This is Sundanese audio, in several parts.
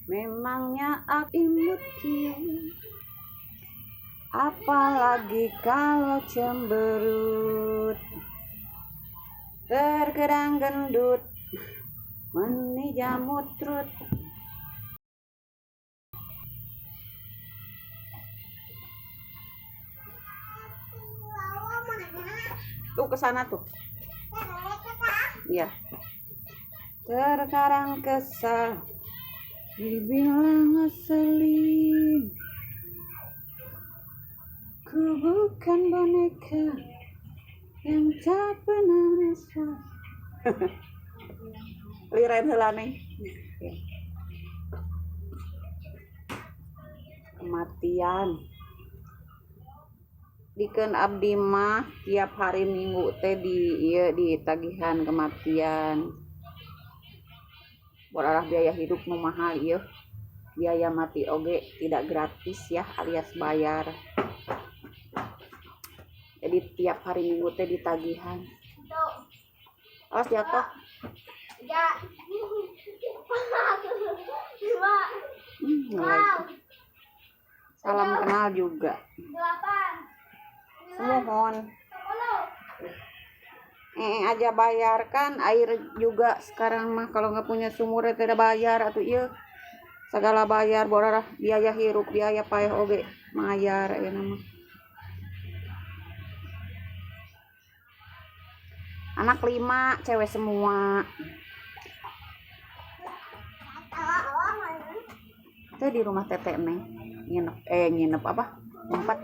Memangnya aku imut kieu, apalagi kalau cemberut. Terkadang gendut, meni jamutrut. Tuh ke sana tuh. Iya. Terkadang kesal, dibilang ngeselin. Ku bukan boneka yang tak pernah resah. Liren heula nih. Kematian. Dikeun abdi mah tiap hari Minggu teh di ieu di tagihan kematian. Borarah biaya hidup nu mahal ieu. Biaya mati oge tidak gratis ya, alias bayar. Jadi tiap hari Minggu teh ditagihan. Awas jatuh. 3, 4, 5, Mulai. Salam kenal juga. 8, Semohon. 10. Aja bayarkan air juga sekarang mah, kalau nggak punya sumur ya tidak bayar atau iya segala bayar, borarah biaya hirup, biaya payah oge mayar ya nama. Anak 5, cewek semua. Itu di rumah teteh neng nginep, nginep apa? Empat.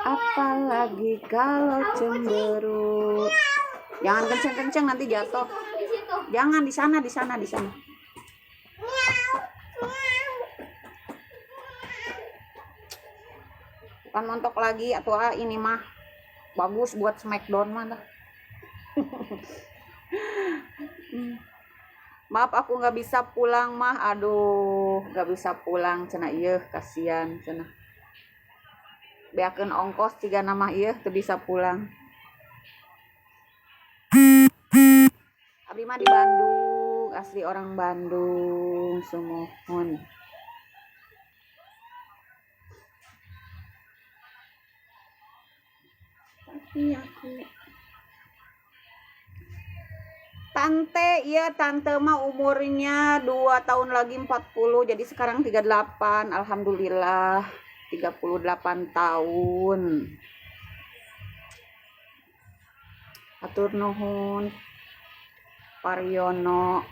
Apalagi kalau cemberut. Jangan kenceng-kenceng nanti jatuh. Di situ. Jangan di sana, di sana, di sana. Bukan montok lagi atau ah, ini mah bagus buat smackdown mah dah. Maaf aku nggak bisa pulang mah, aduh nggak bisa pulang cenah ieu, kasihan cenah. Beakeun ongkos tiga nama ieu teu bisa pulang. Abdi mah di Bandung, asli orang Bandung, sumuhun. Tapi aku Tante, iya tante mah umurnya 2 tahun lagi 40, jadi sekarang 38, alhamdulillah 38 tahun. Atur nuhun Paryono.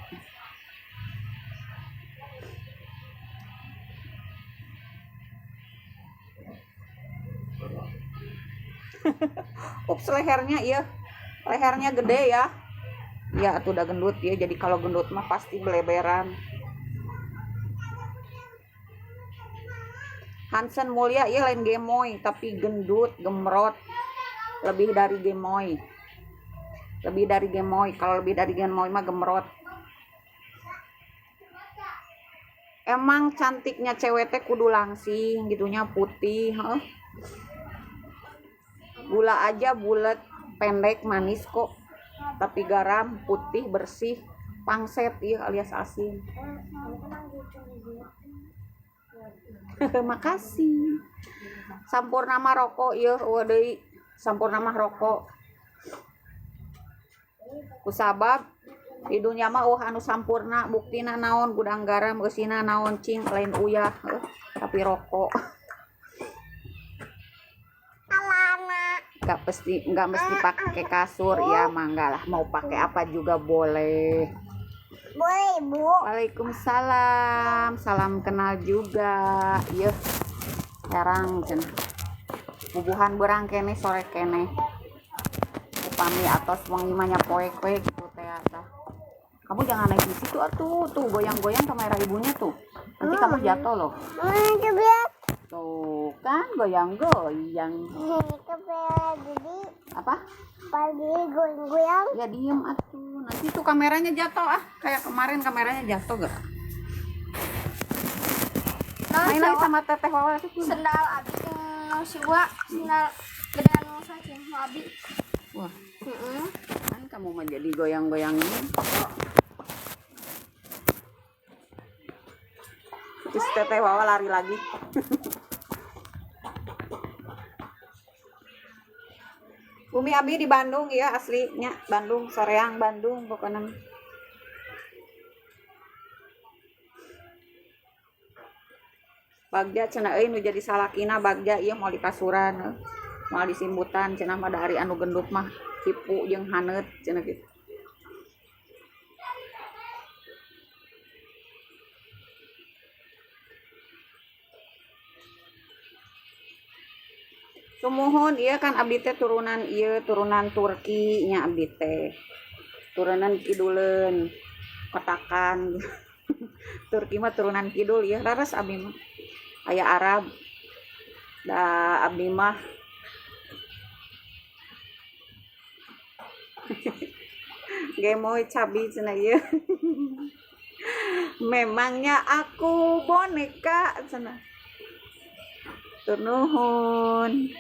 Ups, lehernya iya. Lehernya gede ya. Ya, tuh udah gendut ya. Jadi kalau gendut mah pasti beleberan. Hansen Mulia ya lain gemoy tapi gendut, gemrot. Lebih dari gemoy. Lebih dari gemoy. Kalau lebih dari gemoy mah gemrot. Emang cantiknya cewek teh kudu langsing gitunya, putih, heeh. Gula aja bulat, pendek, manis kok. Tapi garam putih bersih, pangset ya alias asin. Makasih. Sampurna mah rokok ya, eueuh deui. Sampurna mah rokok. Kusabab di dunia mah eueuh anu sampurna, buktina naon gudang garam eusina naon cing lain uyah, heuh, tapi rokok. Nggak mesti pakai kasur ya, mangga lah, mau pakai apa juga boleh. Boleh, Bu. Waalaikumsalam, salam kenal juga. Yeuh, herang cenah. Bubuhan berang kene sore kene. Upami atos wengi mah nya poek we gitu teh tah. Kamu jangan naik di situ atuh, tuh goyang-goyang kamera ibunya tuh. Nanti kamu jatuh loh. Tuh kan goyang-goyang. Apa? Pagi goyang-goyang. Ya diem atuh. Nanti tuh kameranya jatuh ah. Kayak kemarin kameranya jatuh gak? Main lagi sama teteh Wawa tuh. Sendal abi yang siwa, sendal gedean nu saja nu abi. Wah, Heeh. kan kamu mah jadi goyang-goyang ini. Teteh Wawa lari lagi. Bumi Abi di Bandung ya, aslinya Bandung, Soreang Bandung pokoknya. Bagja cenah euy nu jadi salakina Bagja ieu moal dikasuran, moal disimbutan cenah mah da ari anu gendut mah hipu jeung haneut cenah kitu. Sumuhun ieu kan abdi teh turunan ieu turunan Turki nya abdi teh. Turunan kiduleun kotakan. Turki mah turunan kidul ya, raras abdi mah. Aya Arab. Da abdi mah gemoy cabi cenah ieu. Memangnya aku boneka cenah. Turnuhun.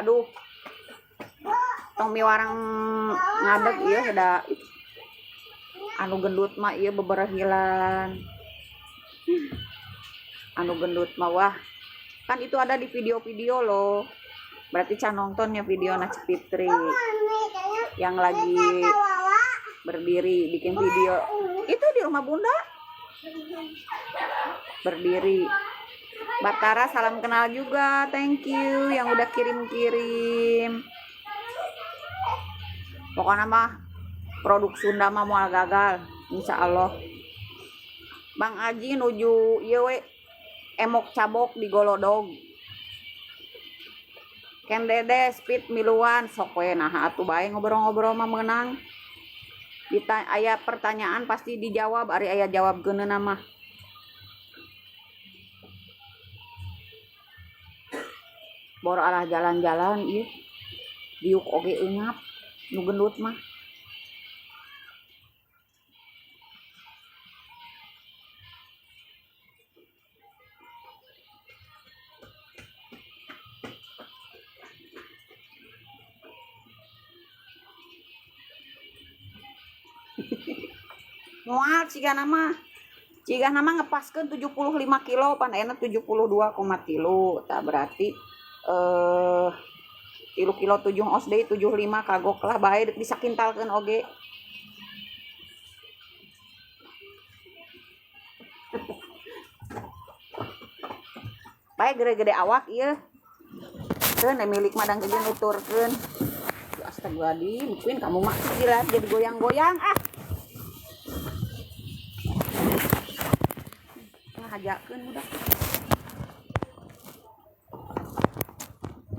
Aduh. Tong miwarang ngadeg ieu da anu gendut mah ieu beberahilan. Anu gendut mah wah. Kan itu ada di video-video loh. Berarti can nontonnya video na Cipitri yang lagi berdiri bikin video. Itu di rumah Bunda. Berdiri. Batara salam kenal juga, thank you yang udah kirim-kirim. Pokoknya mah produk Sunda mah moal gagal, insya Allah. Bang Aji nuju ieu we emok cabok di Golodog. Ken Dede speed miluan sok we nah atuh bae ngobrol-ngobrol mah meunang. Aya pertanyaan pasti dijawab, ari aya jawab geuneuna mah. Boro arah jalan-jalan ieu diuk oge eungap nu gendut mah. Moal cigana mah. Cigana mah ngepaskeun 75 kilo pan ayeuna 72,3. Tah berarti 3 kilo 7 os deui 75 kagok lah bae deuk disakintalkeun oge. Bae gede-gede awak ieu. Teu milik mah dang geus nuturkeun. Astagfirullahaladzim, Queen kamu mah gila jadi goyang-goyang ah. Ngahajakeun budak.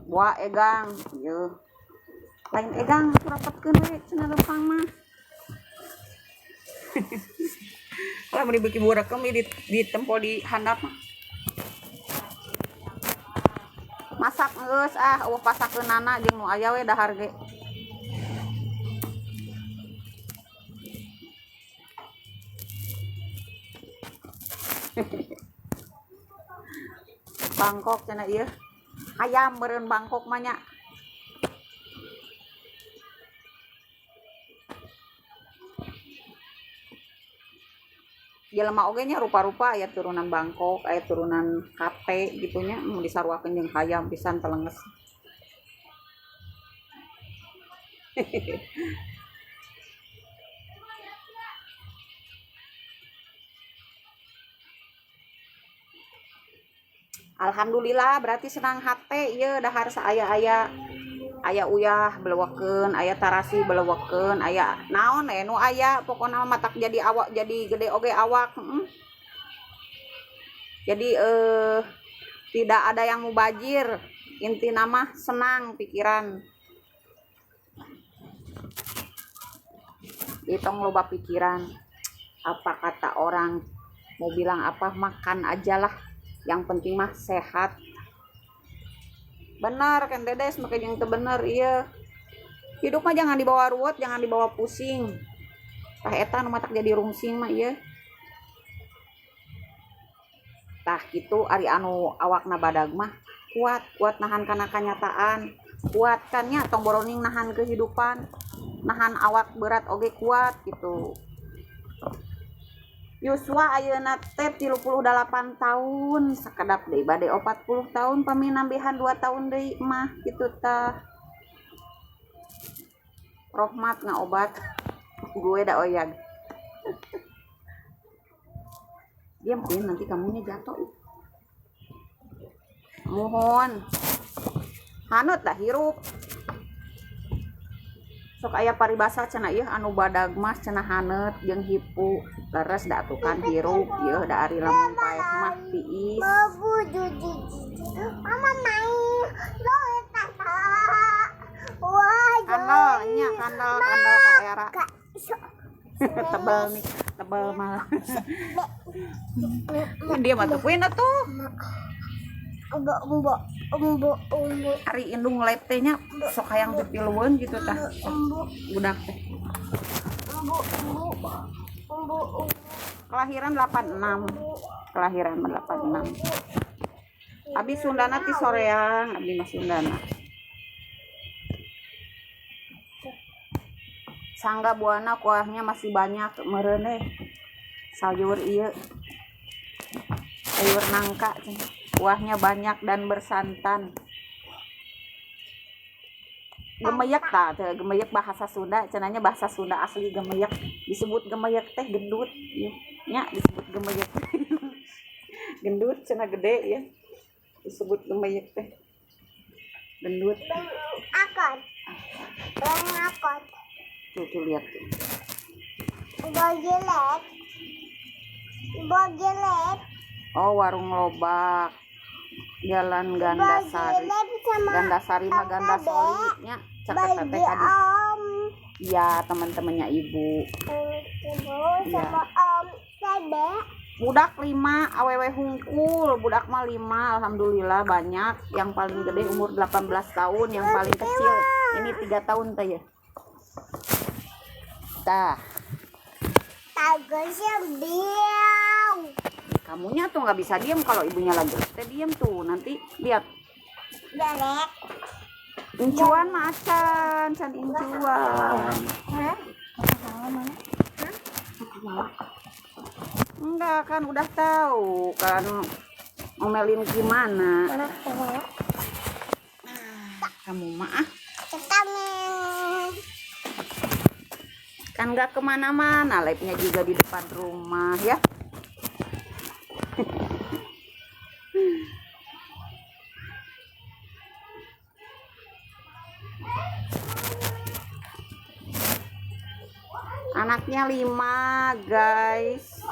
Wah egang, ieu. Lain egang rapatkeun we cenah lempang mah. Lah bari beuki burekem di tempo di handap mah. Masak geus ah, eueuh pasakeunana jeung nu aya we dahar ge. Bangkok cenah ieu. Ayam meureun Bangkok mah nya. Jelema oge nya rupa-rupa aya turunan Bangkok, aya turunan KT gitu nya, mun disaruakeun jeung hayam pisan telenges. Alhamdulillah berarti senang hate ieu dahar saaya-aya. Aya uyah belewekeun, aya tarasi belewekeun, aya naon nu aya pokona mah matak jadi awak jadi gede oge awak. Jadi tidak ada yang mubajir, intina mah senang pikiran. Itong loba pikiran. Apa kata orang mau bilang apa, makan ajalah. Yang penting mah sehat. Benar kan Dedes, makanya yang bener iya. Hidup mah jangan dibawa ruwet, jangan dibawa pusing. Tah eta nu matak jadi rungsing mah iya. Tah kitu ari anu awakna badag mah kuat, kuat nahan kana kanyataan. Kuat kan nya tong boroning nahan kehidupan, nahan awak berat oge kuat gitu. Yuswa ayeuna teh 38 tahun, sakedap deui bade 40 tahun pami nambihan 2 tahun deui mah kitu tah. Rohmat ngaobat gue da oyag. Diam Queen, nanti kamunya jatuh. Mohon. Hanut dah hirup. Sok aya paribasa cenah ieu anu badag mah cenah haneut jeung hipu. Leres da atuh kan hirup ieu da ari lamun paeh mah tiis. Mama main. Kandel nya kandel kandel ka era. Tebel nih, tebel malah. Dia mah tuh Queen atuh. Ari indung lep teh nya sok hayang pipilueun gitu tah. Budak teh. Kelahiran 86. Kelahiran 86. Abi Sundana ti soreang, abi mah Sundana. Sangga buana kuahnya masih banyak meureun sayur ieu. Sayur nangka kuahnya banyak dan bersantan. Gemeyek tah, teh gemeyek bahasa Sunda, cenanya bahasa Sunda asli gemeyek. Disebut gemeyek teh gendut ya. Nya disebut gemeyek. Gendut cenah gede ya. Disebut gemeyek teh. Gendut. Akon. Akon. Tuh, tuh lihat tuh. Bogelek. Bogelek. Oh, warung lobak. Jalan Gandasari. Gandasari mah Gandasoli nya caket teh tadi. Iya, teman-temannya ibu. Ibu sama Om Tebe. Budak 5, awewe hungkul, budak mah 5, alhamdulillah banyak. Yang paling gede umur 18 tahun, yang paling kecil ini 3 tahun teh ya. Tah. Kamunya tuh nggak bisa diem kalau ibunya lagi teh diem tuh, nanti lihat. Jelek. Incuan mah acan, can incuan. Hah? Enggak kan udah tahu kan ngomelin gimana. Kamu mah ah. Kan nggak kemana-mana, live-nya juga di depan rumah ya. Anaknya 5 guys.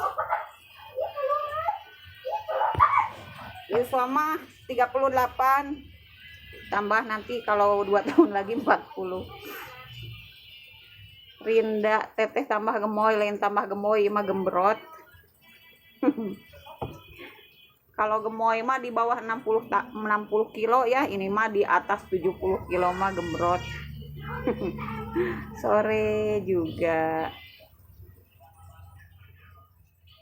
Yuswa mah 38, tambah nanti kalau 2 tahun lagi 40. Rinda teteh tambah gemoy, lain tambah gemoy mah gembrot. Kalau gemoy mah di bawah 60 kilo ya, ini mah di atas 70 kilo mah gembrot. Sore juga.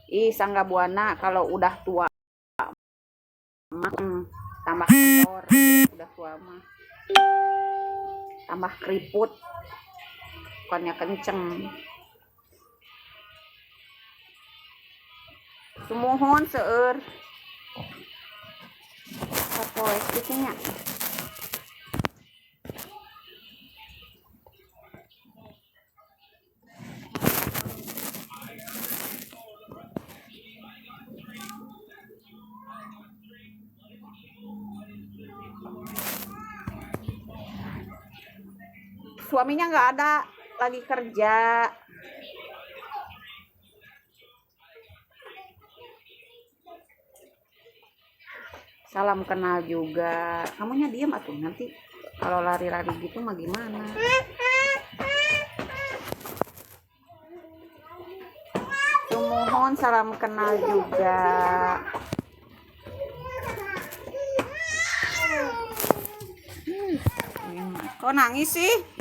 Ih, Sangga Buana kalau udah tua mah tambah kendor, udah tua mah tambah keriput, bukannya kenceng. Sumuhun seueur. Sapoe kitu nya. Suaminya nggak ada, lagi kerja. Salam kenal juga. Kamunya diem atuh, nanti kalau lari-lari gitu mah gimana? Sumuhun, salam kenal juga. Kok nangis sih?